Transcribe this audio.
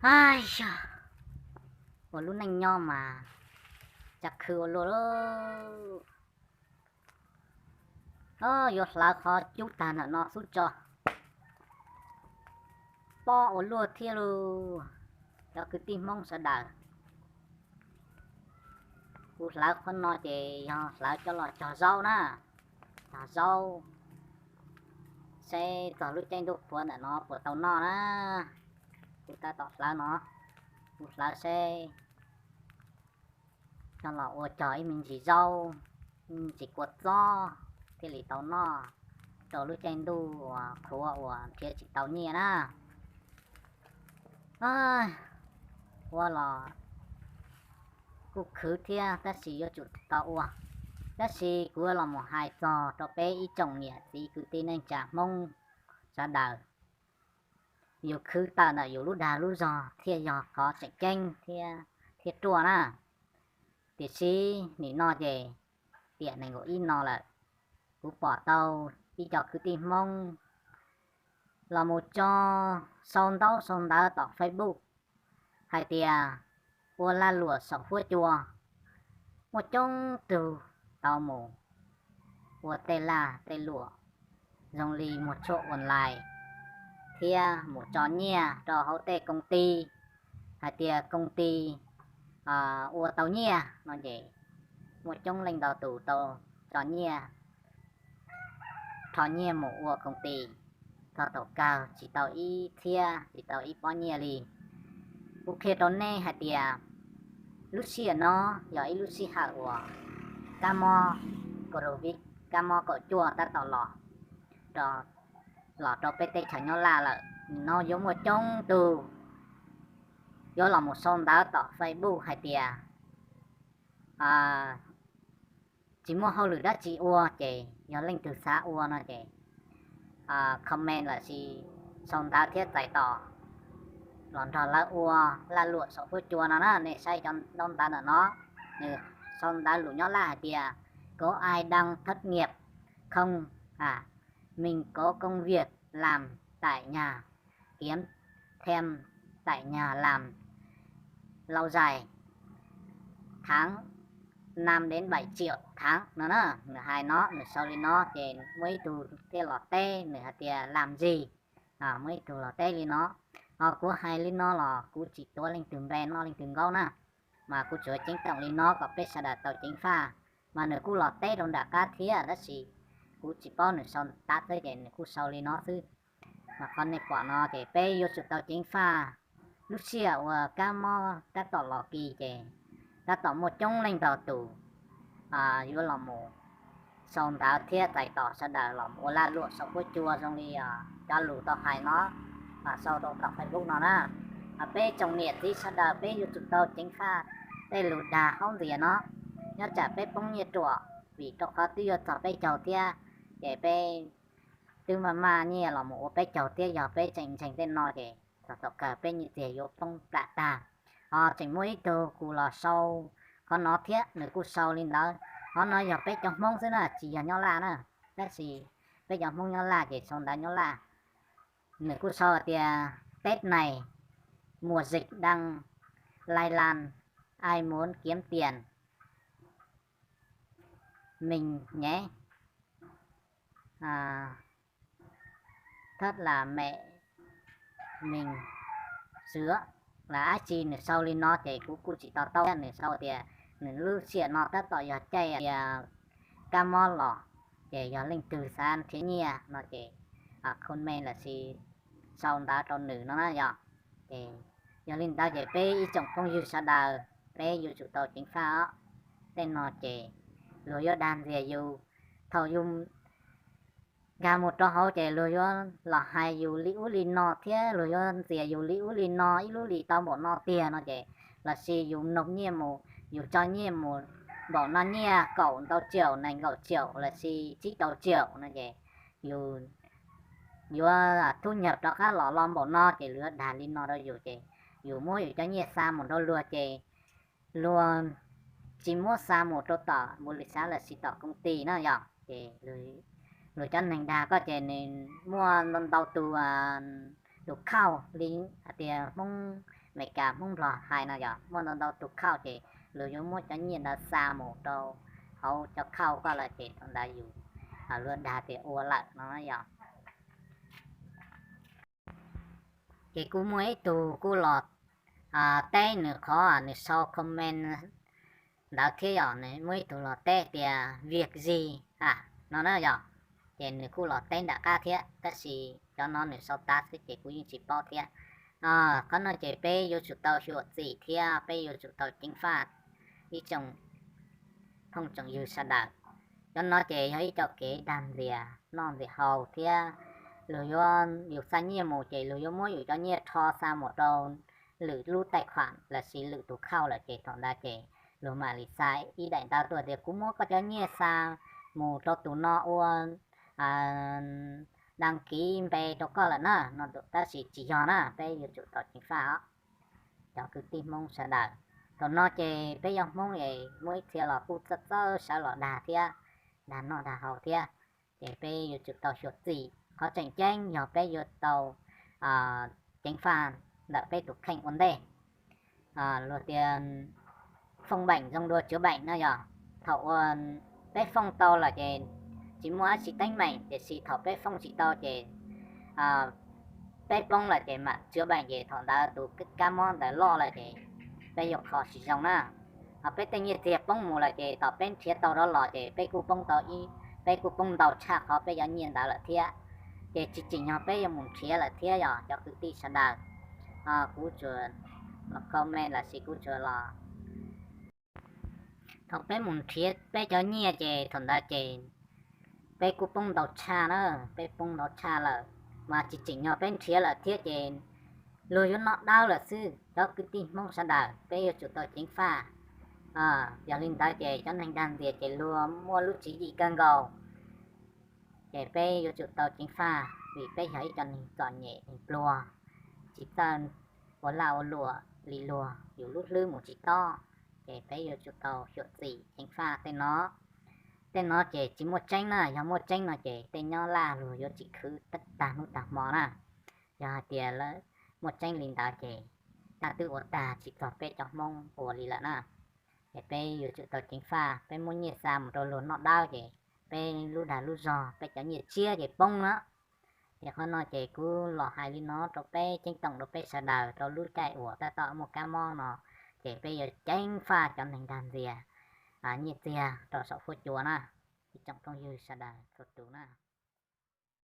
Yog, ua lub neej nyob mas tsa khw ua luaj lauj. Yuav hlawv qhov cub tag ntawm no xub tso, pob ua luaj thiab lauj. Cov kwv tij Hmoob sawv daws, kuv hlawv qhov no ces yog hlawv coj los cog zaub na, cog zaub seb txog lub caij ntuj qhuav ntawm no puas tau noj na. Kuv tab tom hlawv no, kuv hlawv seb coj los ua cog ib me ntsis zaub, ib me ntsis kua txob thiaj li tau noj rau lub caij ntuj uas qhuav uas nrhiav tsis tau nyiaj na. Ua los kuj khwv thiab tab sis yuav tsum tau ua. Tab sis kuv yuav los mus hais txog rau peb ib tsoom niam txiv kwv tij neej tsa Hmoob sawv daws, yus khwv tawm ntawm yus lub dag lub zog thiaj yog qhov tseem ceeb thiab ruaj na. Tiam sis nim no ces tiam nees nkaum ib no lawm, kuv pom tau ib co kwv tij Hmoob los mus tso sau ntaub sau ntawv tom Facebook hais tias ua lag luam saum huab cua, muaj coob tug tau mus ua tej lag tej luam zoo li muag tshuaj online thiab mus tso nyiaj rau hauv tej koob ti, hais tias koob ti ua tau nyiaj no ces muaj coob leej ntau tus tau tso nyiaj, rho nyiaj mus ua koob ti, txog thaum kawg tsis tau ib txhiab tsis tau ib pob nyiaj li. Kuv qhia rau nej hais tias lub sij hawm no yog ib lub sij hawm uas kab mob Covid, kab mob kaum cuaj tab tom los, los rau peb teb chaws Nyab Laj lawm no, yuav muaj coob tug yuav los mus sau ntawv tom Facebook hais tias tsis muaj hauj lwm dab tsi ua ces yog leej twg xav ua no ces comment lossis sau ntawv thiab txais tos los nrog lawv ua lag luam saum huab cua no na. Nej saib cov ntaub ntawv ntawm no, nws sau ntawv lus Nyab Laj hais tias Có ai đang thất nghiệp không? À, mình có công việc làm tại nhà, kiếm thêm tại nhà làm lâu dài, tháng năm đến bảy triệu tháng no na. Nws hais no, nws sau li no ces muaj ib tug thiaj los teb, nws hais tias làm gì, muaj ib tug los teb li no. Ho kuv hais li no los kuv tsis tuav leej twg npe noj leej twg nkaub na, mas kuv tsuas ceeb toom li no kom peb sawv daws tau ceev faj. Mas nws kuj los teb rau nram qab thiab tab sis kuv tsis paub nws sau ntawv xwb ces nws kuj sau li no xwb. Mas qhov nej pom no ces peb yuav tsum tau ceev faj. Lub sij hawm uas kab mob tab tom los kis ces tab tom muaj coob leej ntau tus yuav los mus sau ntawv thiab txais tos sawv daws los mus ua lag luam saum huab cua zoo li cov lus tau hais no, sau rau tom Facebook no na. Peb tsoom niam txiv sawv daws peb yuav tsum tau ceev faj tej lus dag haub ntxias no, nyob tsam peb poob nyiaj ruam vim rau qhov twb yuav txog peb caug thiab, ces peb twb maj maj nyiaj los mus ua peb caug thiab, yog peb tseem ntseeg tej no ces txog thaum kawg peb nyiaj txiag yuav poob plam tag. Ho tseem muaj ib tug kuj los sau qhov no thiab, nws kuj sau li ntawd. Qhov no yog peb cov Hmoob xwb na, tsis yog Nyab Laj na, tab sis peb cov Hmoob Nyab Laj ces sau ntawv Nyab Laj. Nws kuj sau tias Tết này mùa dịch đang lây lan, ai muốn kiếm tiền mình nhé, thất là mẹ mình sửa, là dab tsi nws sau li no ces kuv kuj tsis to taub. Nws sau tias nws lub sij hawm no tab tom yog caij tias kab mob los, ces yog leej twg xav nrhiav nyiaj no ces comment lossis sau ntawv rau nws no na yog. Ces yog li ntawd ces peb ib tsoom phooj ywg sawv daws peb yuav tsum tau ceev faj os. Tej no ces luag yuav dag ntxias yus, thaum yus nkag mus rau hauv ces luag yuav los hais yus li ub li no thiab luag yuav ntxias yus li ub li no, ib lub li tau npaum no tiag no ces, lossis yus nộp nyiaj mus, yus tso nyiaj mus npaum no, nyiaj kaum ntau triệu, nees nkaum triệu lossis tsib rau triệu no ces yus yuav thu nhập rov qab los los npaum no ces luag yuav dag li no rau yus ces yus muab yus cov nyiaj xa mus rau luag ces luag tsis muab xa mus rau tom npaum li xav lossis tom công ty na yog ces luag cov neeg dag koj ces nws muaj ntau tus, tus khauj li hais tias Hmoob Meskas Hmoob Nplog hais no yog muaj ntau ntau tus khauj ces luag yuav muab cov nyiaj ntawd xa mus rau hauv cov khauj koj lawm ces thaum ntawd yus luag dag tias ua lawm no yog. Ces kuj muaj ib tug kuj los teb nws qhov nws sau comment ntawd thiab yog nws muaj ib tug los teb tias việc gì a no na yog. Ces nws kuj los teb nram qab thiab tab sis cov no nws sau tas xwb ces kuv yeej tsis paub thiab. Qhov no ces peb yuav tsum tau xyuam xim thiab peb yuav tsum tau ceev faj ib tsoom phooj tsoom ywg sawv daws. Cov no ces yog ib co kev dag ntxias noj ntxias haus thiab luag yuav, yus xa nyiaj mus ces luag yuav muab yus cov nyiaj rho xa mus rau lwm lub taij khuam lossis lwm tus khauj lawm ces thaum ntawd ces luag mam li xa ib daim ntawv tuaj tias kuv muab koj cov nyiaj xa mus rau tus no ua đăng ký npe rau koj lawm na no tab sis tsis yog na, peb yuav tsum tau ceev faj os cov kwv tij Hmoob sawv daws. Thaum no ces peb yog Hmoob es muaj ib txhia los kuj txawj txawj sawv los dag thiab, dag noj dag haus thiab, ces peb yuav tsum tau xyuam xim. Qhov tseem ceeb yog peb yuav tau ceev faj ntawm peb tus kheej ua ntej. Luag tias phòng bệnh giống như chữa bệnh no yog, thaum uas peb foob tau lawm ces tsis muaj dab tsi teeb meem, tiam sis thaum peb foob tsis tau ces peb poob lawm ces mam chữa bệnh ces thaum ntawd tus kab mob ntawd loj lawm ces peb yuav kho tsis zoo na. Ho peb tej nyiaj txiag poob mus lawm ces tom peb nrhiav tau rov los ces peb kuj poob tau ib, peb kuj poob ntau tshaj qhov peb cov nyiaj ntawd lawm thiab. Ces tsis tsim nyog peb yuav mus nrhiav lawm thiab yog cov kwv tij sawv daws. Kuv tsuas los comment lossis kuv tsuas los, thaum peb mus nrhiav peb cov nyiaj ces thaum ntawd ces peb kuj poob ntau tshaj na, peb poob ntau tshaj lawm, mas tsis tsim nyog peb nrhiav lawm thiab ces luag yuav noj dawb lawm xwb. Cov kwv tij Hmoob sawv daws peb yuav tsum tau ceev faj. Yog li ntawd ces cov neeg dag ntxias ces luag muaj lub tswv yim kawg nkaus. Ces peb yuav tsum tau ceev faj vim peb yog ib co neeg txom nyem neeg pluag, tsis txawj ua laj ua luam li luag, yus lub hlwb mus tsis tob. Ces peb yuav tsum tau xyuam xim ceev faj tej no. Tej no ces tsis muaj tseeb na, yog muaj tseeb no ces tej nyob laj luag yuav tsis khwv tag hnub tag hmo na. Yog hais tias lawv muaj tseeb li ntawd ces tab twb ua tag tsis txog peb cov Hmoob ua li lawm na. Ces peb yuav tsum tau ceev faj, peb muab nyiaj xa mus rau luag noj dawb ces peb lub dag lub zog, peb cov nyiaj tshiab ces poob na. Ces qhov no ces kuv los hais li no rau peb ceeb toom rau peb sawv daws rau lub caij uas tab tom muaj kab mob no, ces peb yuav ceev faj cov neeg dag ntxias nyiaj txiag rau saum fuab cua na. Ib tsoom phooj ywg sawv daws txhua tus na.